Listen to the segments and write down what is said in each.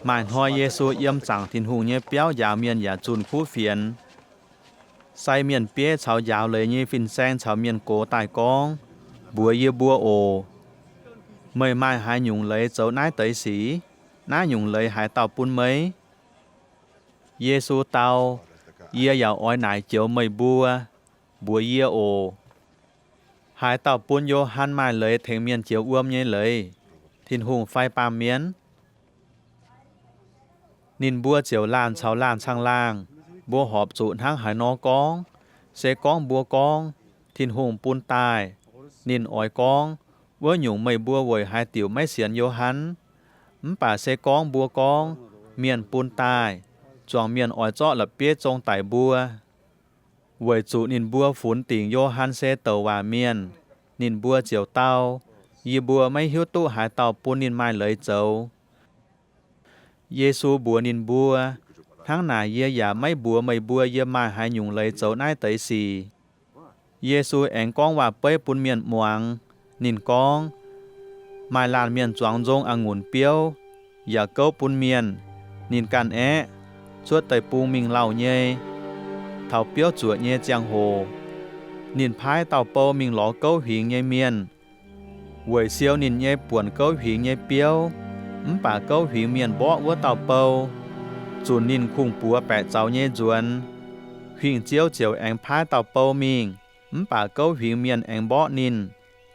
Maaih hnoi Yesu yiem zaangc Tin-Hungh nyei biauv njaaux mienh yaac zunh kuv fienx. Sai mienh bieiv caux njaaux leiz nyei fin-saeng caux mienh gox daaih gorngv, Mbuox yie mbuo oc. Meih maaih haaix nyungc leiz zoux naaiv deix sic? Naaiv nyungc leiz haaix dauh bun meih? Yesu dau, Yie yaac oix naaic joux meih mbuo. Mbuox yie oc. Haaix dauh bun Yo^han maaih leiz tengx mienh jiex wuom nyei leiz? Tin-Hungh fai baamh mienh? Ninh mbuo ziouc laanh caux laanh caangh laangh, Mbuo horpc zuqc hnangv haaix nor gorngv? Se gorngv mbuo gorngv, Tin-Hungh bun daaih, ninh oix gorngv, Wuov nyungc, meih mbuo weic haaix diuc maiv sienx Yo^han? Mv baac se gorngv mbuo gorngv, Mienh bun daaih, zuangx mienh oix zorqv la'bieiv zong daic mbuo. Weic zuqc ninh mbuo funx dingc Yo^han se douc waac mienh, ninh mbuo ziouc dau, Yie mbuo maiv hiuv duqv haaix dauh bun ninh maaih leiz zoux. Yesu mbuox ninh mbuo, Hnangv naaic yie yaac maiv mbuox meih mbuo yie maaih haaix nyungc leiz zoux naaiv deix sic. Yesu aengx gorngv waac-beiv bun mienh muangx. Ninh gorngv, Maaih laanh mienh zuangx nzong a'ngunc biouv, yaac gouv bun mienh. Ninh ganh aeqv, cuotv deic-bung mingh lauh nyei. Taux biouv zuoqc nyei ziangh hoc, ninh paaiv dauh bou mingh lorz gouv huingx nyei mienh, weic siou ninh nyei buonc gouv huingx nyei biouv. Mv baac gouv huingx mienh mborqv wuov dauh bou, zunc ninh kungx-buoz baeqc zaux nyei nzuonx. Huingx-ziouv ziouc aengx paaiv dauh bou mingh, mv baac gouv huingx mienh aengx mborqv ninh,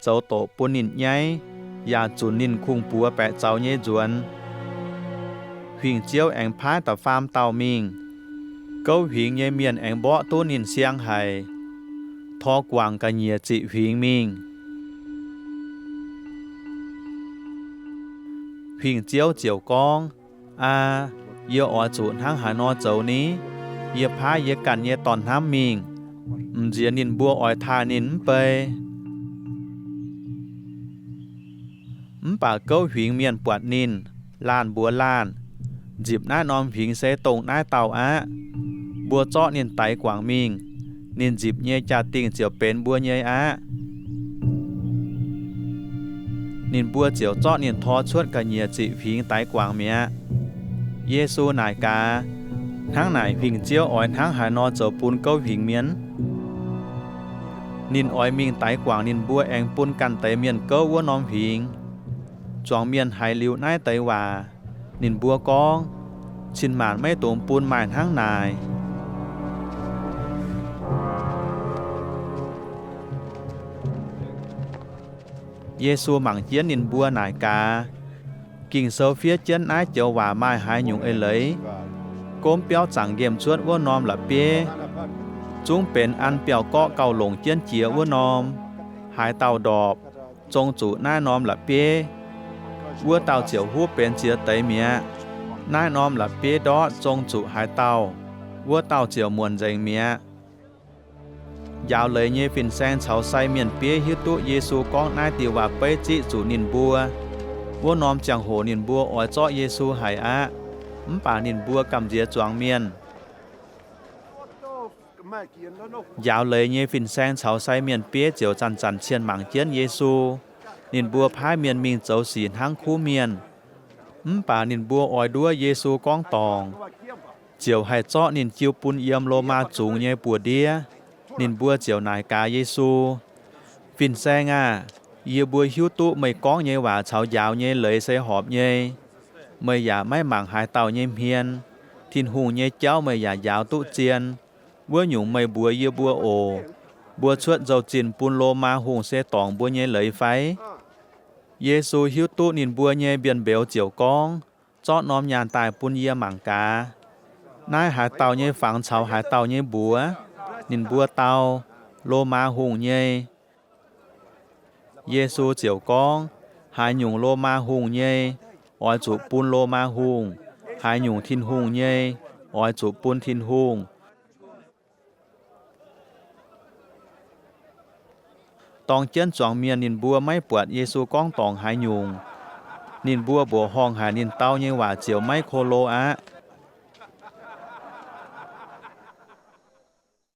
zoux doqc bun ninh nyaiv, yaac zunc ninh kungx-buoz baeqc zaux nyei nzuonx. Huingx-ziouv aengx paaiv da'faam dauh mingh. Gouv huingx nyei mienh aengx mborqv duqv ninh siang haic, tor guangc ga'nyiec ziqc huingx mingh. Huingx-ziouv ziouc gorngv, Aa, yie oix zuqc hnangv haaix nor zoux ni? Yie paaiv yie ganh nyei dorn-hnamv mingh, m'nziex ninh mbuo oix taaih ninh mv bei. Mv baac gouv huingx mienh buatc ninh, laanh mbuox laanh, Nzipc naaiv norm huingx se dongh naaiv dauh aqv. Mbuo zorqv ninh daix guangc mingh, ninh nzipc nyei jaa-dingh ziouc benx mbuo nyei aqv. Ninh mbuo ziouc zorqv ninh tor cuotv ga'nyiec ziqc huingx daix guangc mi'aqv. Yesu naaic gaax, Hnangv naaic huingx-ziouv oix hnangv haaix nor zoux bun gouv huingx mienh? Ninh oix mingh daix guangc ninh mbuo aengx bun ganh deix mienh gouv wuov norm huingx. Zuangx mienh haiz liuz naaiv deix waac, ninh mbuo gorngv, Cin-maanc maiv dungx bun maaih hnangv naaic. Yesu mangc jienv ninh mbuo naaic gaax, Ging-Sou fiev jienv naaiv joux waac maaih haaix nyungc eix leiz? Gomv biauv zaangc nqemh cuotv wuov norm la'bieiv, zungv benx an biauv-gorqv gauh longc jienv jiex wuov norm. Haaix dauh ndorpc, zong zuqc naaiv norm la'bieiv, wuov dauh ziouc huv benx ziex deix mi'aqv. Naaiv norm la'bieiv ndortv zong zuqc haaix dauh, wuov dauh ziouc muonc nzengc mi'aqv. Njaaux leiz nyei fin-saeng caux sai mienh bieiv hiuv duqv Yesu gorngv naaiv diuh waac-beiv ziqv zuqc ninh mbuo. Wuov norm ziangh hoc ninh mbuo oix zorqv Yesu haic aqv. Mv baac ninh mbuo gamh nziex zuangx mienh. Njaaux leiz nyei fin-saeng caux sai mienh bieiv ziouc zanc-zanc cienh mangc jienv Yesu. Ninh mbuo paaiv mienh mingh zoux sic hnangv kuv mienh. Mv baac ninh mbuo oix nduov Yesu gorngv dorngc, ziouc haih zorqv ninh jiu bun yiem Lomaa zungx nyei buoz-ndiev. Ninh mbuo ziouc naaic gaax Yesu, Fin-Saeng aah! Yie mbuo hiuv duqv meih gorngv nyei waac caux njaaux nyei leiz se horpc nyei. Meih yaac maiv mangc haaix dauh nyei hmien. Tin-Hungh nyei jauv meih yaac njaaux duqv zien. Wuov nyungc meih mbuox yie mbuo oc. Mbuo cuotv nzou-zinh bun Lomaa hungh se dorngc mbuo nyei leiz fai? Yesu hiuv duqv ninh mbuo nyei mbienv mbeux ziouc gorngv, Zorqv norm nyaanh daaih bun yie mangc gaax. Naaiv haaix dauh nyei fangx caux haaix dauh nyei mbuox? Ninh mbuo dau, Lomaa hungh nyei. Yesu ziouc gorngv, Haaix nyungc Lomaa hungh nyei, oix zuqc bun Lomaa hungh. Haaix nyungc Tin-Hungh nyei, oix zuqc bun Tin-Hungh. Dorng jienv zuangx mienh ninh mbuo maiv buatc Yesu gorngv dorngc haaix nyungc. Ninh mbuo mbuoqc horngh haic ninh dau nyei waac ziouc maiv ko lo aqv.